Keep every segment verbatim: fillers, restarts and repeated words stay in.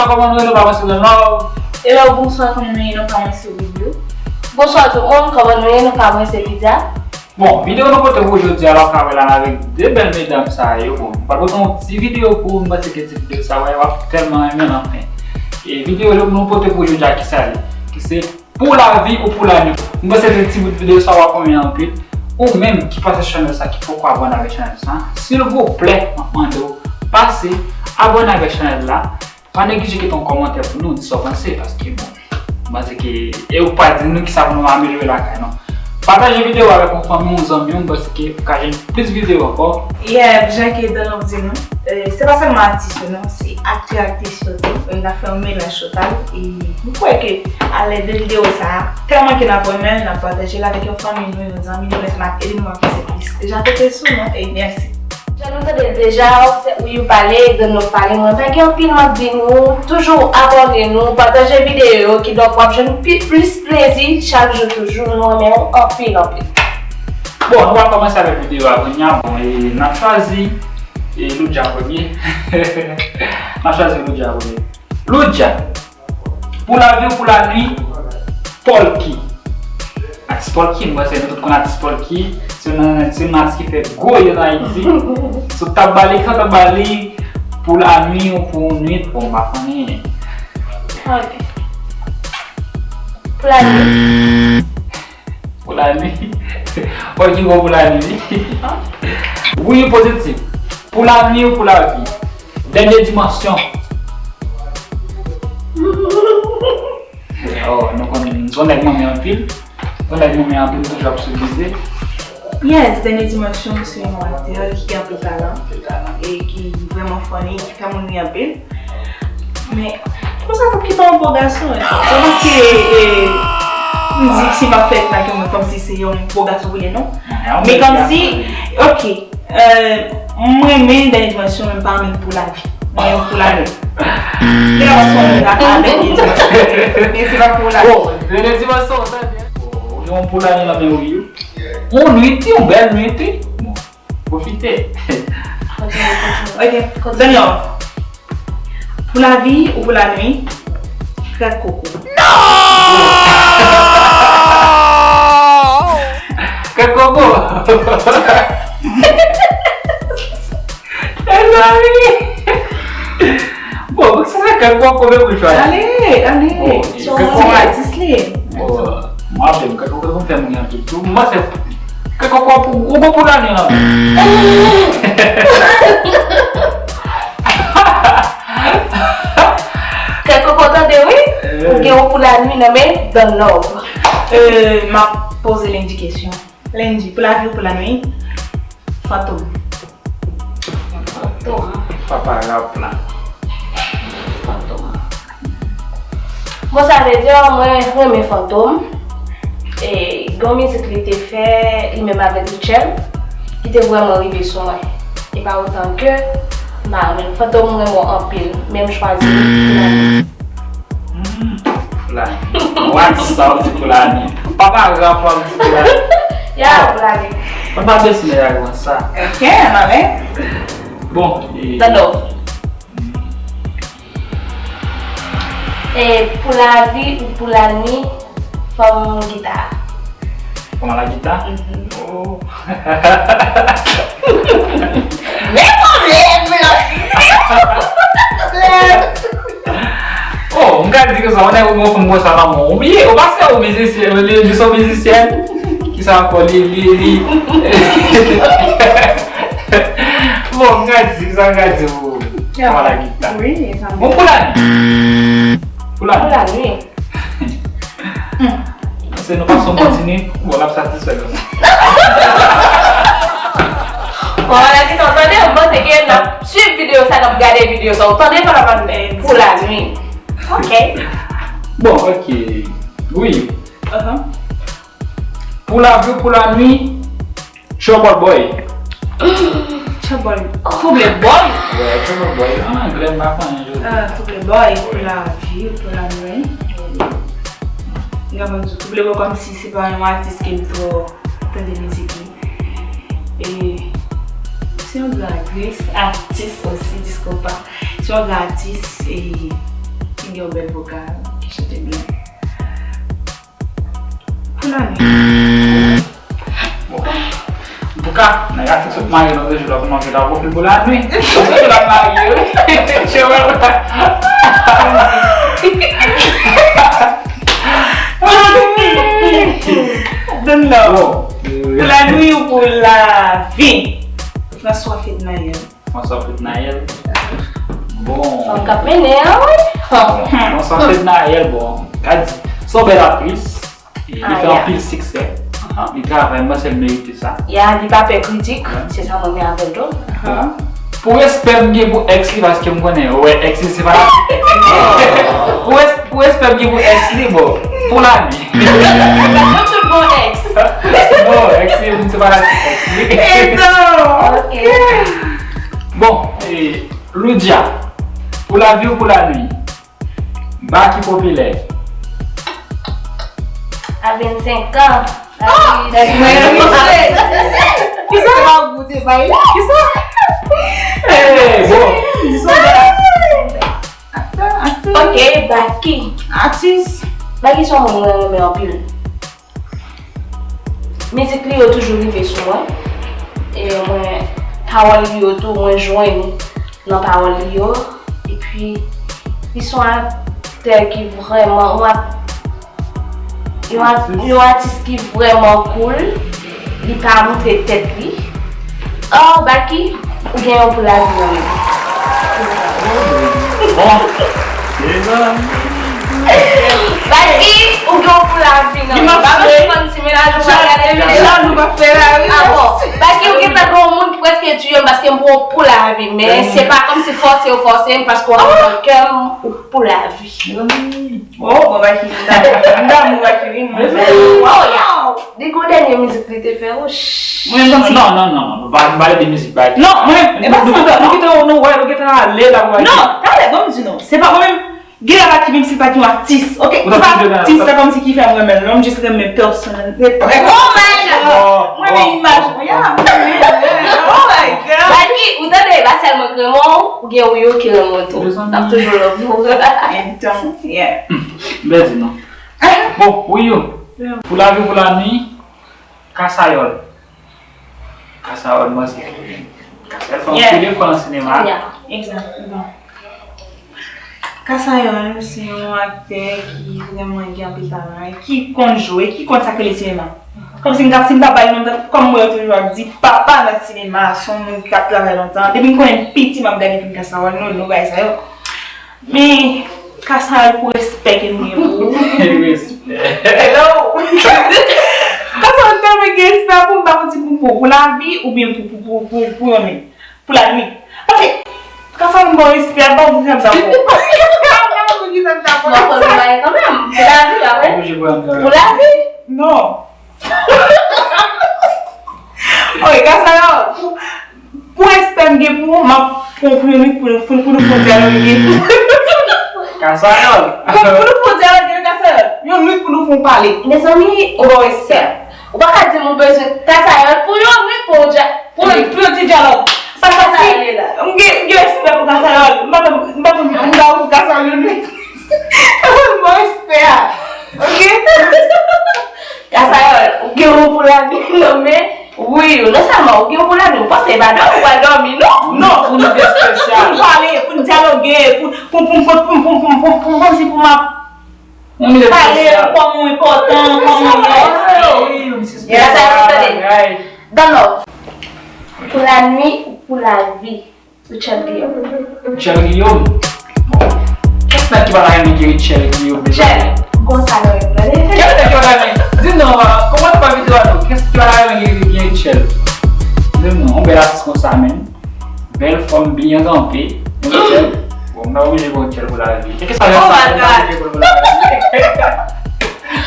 Kòman nou ye, nou pa mwen se Donald. Hello, bonswa, kòman nou ye, nou pa mwen se Wilio. Bonswa tout moun, kòman nou ye, nou pa mwen se Lydia. Bon, videyo nou pote pou jodi a la, w ka wè la avèk de bèl medam sa yo. Bon, m pral pote yon ti videyo pou ou, m panse ke ti videyo sa w ap tèlman renmen l anfen. E videyo nou pote pou jodi a, ki sa li? Ki se pou lavi ou pou lanwi. M panse ke ti bout videyo sa w ap renmen anpil. Ou menm ki pase chanèl sa, ki poko abòne avèk chanèl sa, silvouplè, m ap mande w pase abòne avèk chanèl la. Pa neglije kite yon kòmantè pou nou, di sa w panse, paske bon, m panse ke, e ou pa di nou kisa pou nou amelyore lakay nou. Pataje videyo avèk yon fanmi, yon zanmi w, m panse ke ou ka jwenn plis videyo ankò. Yeah, jan ke Donald di nou, eh, se pa sèlman atis yo non, se aktè, aktris yo tou. Eh, n ap fè yon melanj total. E m kwè ke alèd de videyo sa a, tèlman ke n ap renmen l, n ap pataje l avèk yon fanmi nou, yon zanmi nou, lè sa n ap ede nou avanse plis. Deja kote sou nou, e mèsi. Jan nou tande l deja, se wi ou pale, Donald pale, mwen pa gen anpil m ap di nou. Toujou abòne nou, pataje videyo yo, kidonk w ap jwenn pi- plis plezi chak jou toujou. Nou renmen w anpil, anpil. Bon, nou pral kòmanse avèk videyo a kounye a. Bon, e n ap chwazi, e, Loudja premye. N ap chwazi Loudja premye. Loudja, pou lavi ou pou lanwi, Polky. Atis Polky, m panse nou tout konn atis Polky. Se yon, se yon atis ki fè gwo yo nan Ayiti. Si w t ap ba li, kisa w t ap ba li pou lanwi ou pou nwit, bon, m pa konnen. Ok. Pou lanwi. Pou lanwi. Polky bon pou lanwi. Wi, pozitif. Pou lanwi ou pou lavi? Dènye dimansyon. Oh, nou konn, nou se yon nèg manmi anpil. Yon nèg manmi anpil, nou toujou ap sou bize. Yes, Dènye Dimansyon se yon aktè ki gen anpil talan e ki vrèman funny, ki fè moun ri anpil. Men, konsa, t ap kite yon bo gason, wi. Se pa paske, e, m di si m ap fè ak yon moun kòmsi se yon bo gason pou li, non. Men kòmsi, ok, euh, m renmen Dènye Dimansyon, men m pa renmen l pou lavi. Mwen, m pou lavi. Dènye Dimansyon, m pa renmen l. Men se pa pou lavi. Bon, Dènye Dimansyon, sa byen. Bon, ou gen yon pou lavi nan men ou, wi. Yon nwit, yon bèl nwit, wi. Bon, pwofite. Kontinye, kontinye. Ok, Daniel. Pou lavi ou pou lanwi, krèk koko. Non! Krèk koko! Mezanmi! Bon, pou ki sa krèk koko menm ou chwazi? Ale, ale. Bon, se yon krèk koko atis li. Bon, m raple m, krèk koko konn fè moun ri anpil tou. M panse Kèk kòkò pou, ou bon pou lanwi an. Kèk kòkò tande wi. Ou gen yon pou lanwi nan men Don Love. Euh, m ap poze Lendy kesyon. Lendy, pou lavi ou pou lanwi? Fantom. Fantom. Papa rap la. Fantom. Bon, sa vle di, mwen renmen Fantom. E gen yon mizik li te fè, li menm avèk Rutshelle, ki te vrèman rive sou mwen. E pa otan ke m pa renmen l. Fantom, mwen renmen w anpil, men m chwazi Poulani. Hmm, Poulani. What? Sa w di Poulani? Papa rap w ap di Poulani. Ya, Poulani. Mwen pa bezwen nèg ak sa. Ok, mwen. Bon, e Tando. E pou lavi ou pou lanwi, fanm gita. Fanm a la gita? Mhm. Oh. Men pwoblèm la! Men pwoblèm! Oh, m ka di konsa, yon nèg ou gen yon fanm konsa nan men w, ou bliye, ou pa se yon mizisyèn, li, li se yon mizisyèn. Kisa ankò li, li, li. Bon, m ka di, kisa m ka di pou, pou la gita. Wi, e sa. Bon, pou la, pou la. Pou la, wi. Se nou pase yon bon ti nwit, bon, n ap satisfè nou. Bon, la gita, tande, m panse ke n ap swiv videyo sa, n ap gade videyo sa. Ou tande, pa la, pou la nwit. Ok. Bon, ok. Wi. Pou lavi ou pou lanwi, Trouble Boy. Trouble, Trouble Boy? Wè, Trouble Boy. An anglè, m pa konnen jodi. Ah, Trouble Boy, pou lavi ou pou lanwi. Gen moun di Trouble Boy kòmsi se pa yon atis ke m twò tande mizik li. E se yon gran atis, atis osi, disko pa. Se yon gran atis, e Yon bèl vokal, ki chante byen. Pou Lani. Antouka, nèg la te sot marye nan de jou la, kòman ki ta pwofil pou Lani? Paske la marye, wi. Donn non. Pou Lani ou pou lavi? François Fednaelle. François Fednaelle. Bon. Fanm k ap mennen an, wi. Bon, François Fednaelle, bon, gad, se yon bèl aktris. E li fè anpil siksè. Li travay, mwen se l merite sa. Ya, li pa pè kritik. Se sa mwen renmen avè l tou. Pou respè m gen pou ex li, paske m konnen, wè, ex li se fanatik ex li. Pou res-, pou respè m gen pou ex li, bon, pou Lani. Gade tout bon ex. Non, ex li, m se fanatik ex li. E non. Ok. Bon, e, Loudia, pou lavi ou pou Lani? Baky popilè. A vennsenk an. Kisa? Kisa? Eh, bon. Ok, Baky. Atis. Baky se yon moun mwen renmen anpil. Mizik li yo toujou rive sou mwen. E mwen, pawòl li yo tou, mwen jwenn nan pawòl li yo. Epi, li se yon aktè ki vrèman, yon ak-, yon ak-, yon atis ki vrèman cool. Li pa montre tèt li. Oh, Baky, ou gen yon pou lavi nan men. Bon. Baky, ou gen yon pou lavi nan men. Pa bezwen fann ti menaj ou pa gade videyo. Jalou pa fè la, wi. Ah bon. Baky, ou gentan gen yon moun ki prèske tiye m paske m pran yon pou lavi. Men se pa kòmsi fòse yo fòse m paske w ap nan kè m, ou pou lavi. Oh, bon, Baky, m damou Baky, wi, mwen. Oh, ya. Depi yon dènye mizik li te fè, oh, ch- Mwen menm kòmsi. Non, non, non, non. Pa, pa pale de mizik, Baky. Non, mwen menm, e pa sa ankò, non. Nou gentan, nou wè, nou gentan ale la, Baky. Non, talè, ban m di nou. Se pa mwen menm. Gen la Baky, menm si l pa t yon atis, ok? Se pa atis, se kòmsi ki fè m renmen l, non, m jis renmen pèsonalite. Oh my God! Mwen renmen imaj mwen, ya, mwen renmen. Oh my God! Baky, ou tande, e pa sèlman k renmen w, ou gen ou yo ki renmen w tou. N ap toujou love ou. Anytime, yeah. M pèdi non. Bon, Wiyou, pou lavi, pou Lani, Kasayòl. Kasayòl, mwen se Kasayòl fè anpil efò nan sinema. Exactement. Kasayòl se yon aktè ki vrèman gen anpil talan, ki konn jwe, ki konn sa k rele sinema. Kòmsi m t ap, si m t ap bay non, kòm mwen yo toujou ap di, papa nan sinema, se yon moun k ap travay lontan. Depi m konnen m piti, m ap gade fim Kasayòl, nou, nou bagay sa yo. Men, Kasayòl, pou respè ke nou gen pou ou. Respè. Hello! Kasayòl tèlman gen respè pou m, m pa konn si pou, pou, pou lavi oubyen pou, pou, pou, pou, pou yon nèg. Pou lannuit. Paske, Kasayòl m ba w respè, m pa konn kisa m ta ba w. M ap pran yon bagay kanmenm. Pou lavi, la, wi. Pou lavi? Non. Ok, Kasayòl, pou, pou respè m gen pou ou, m ap pran pou yon nwit pou nou, pou, pou nou fè yon dyaloge. Kasayòl. Pou, pou nou fè yon dyaloge, Kasayòl. Yon nwit pou nou fè yon pale. Mezanmi, ou ba w respè. Ou pa ka di m ou bezwen Kasayòl pou yon nwit pou yon dya-, pou yon, pou yon ti dyalòg. Paske si m gen, m gen respè pou Kasayòl, m pa, m pa, m pa pou Kasayòl yon nwit. Kasayòl, m ba w respè a. Ok? Kasayòl, ou gen yon pou lavi nan men, wi, non sèlman ou gen yon pou lavi, ou panse e pa dòmi, ou pral dòmi, non? Non, pou nou espesyal. Pou n pale, pou n dyaloge, pou, pou, pou, kòmsi pou m ap pale kòman w enpòtan, kòman w ye. Wi, yon ti espesyal bagay. Dans love. Pou lannuit ou pou lavi? Rutshelle Guillaume. Rutshelle Guillaume? Bon. Kès nèg ki pa ta renmen gen Rutshelle Guillaume, mezanmi? Rutshelle, gon sa nan rèv la. Kès nèg ki pa ta renmen? Di m non, kòmante pa videyo a non. Kès ki pa ta renmen gen, gen Rutshelle? Di m non, yon bèl atis konsa menm. Bèl fanm byen kanpe. Yon Rutshelle. Bon, m ta oblije pran Rutshelle pou lavi. Kèlkeswa sa, m ta oblije pran l pou lavi.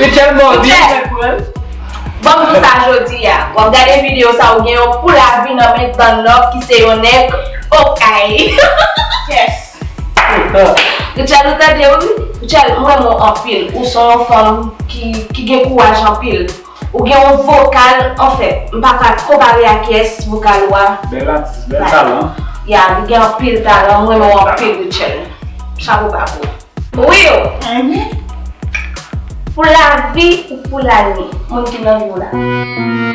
Rutshelle, bon, byen fèt pou l. Ban m di w sa jodi a. W ap gade videyo sa, ou gen yon pou lavi nan men Don Love ki se yon nèg Okay. Yes. Rutshelle, ou tande, wi? Rutshelle, m renmen w anpil. Ou se yon fanm ki, ki gen kouraj anpil. Ou gen yon vokal, anfèt, m pa ka konpare a kiyès vokal ou a. Bèl atis, bèl talan. Ya, li gen anpil talan, m renmen w anpil, Rutshelle. Chapo ba pou ou. Wi o. Mhm. Pou lavi ou pou lane, moun ki nan vi w la.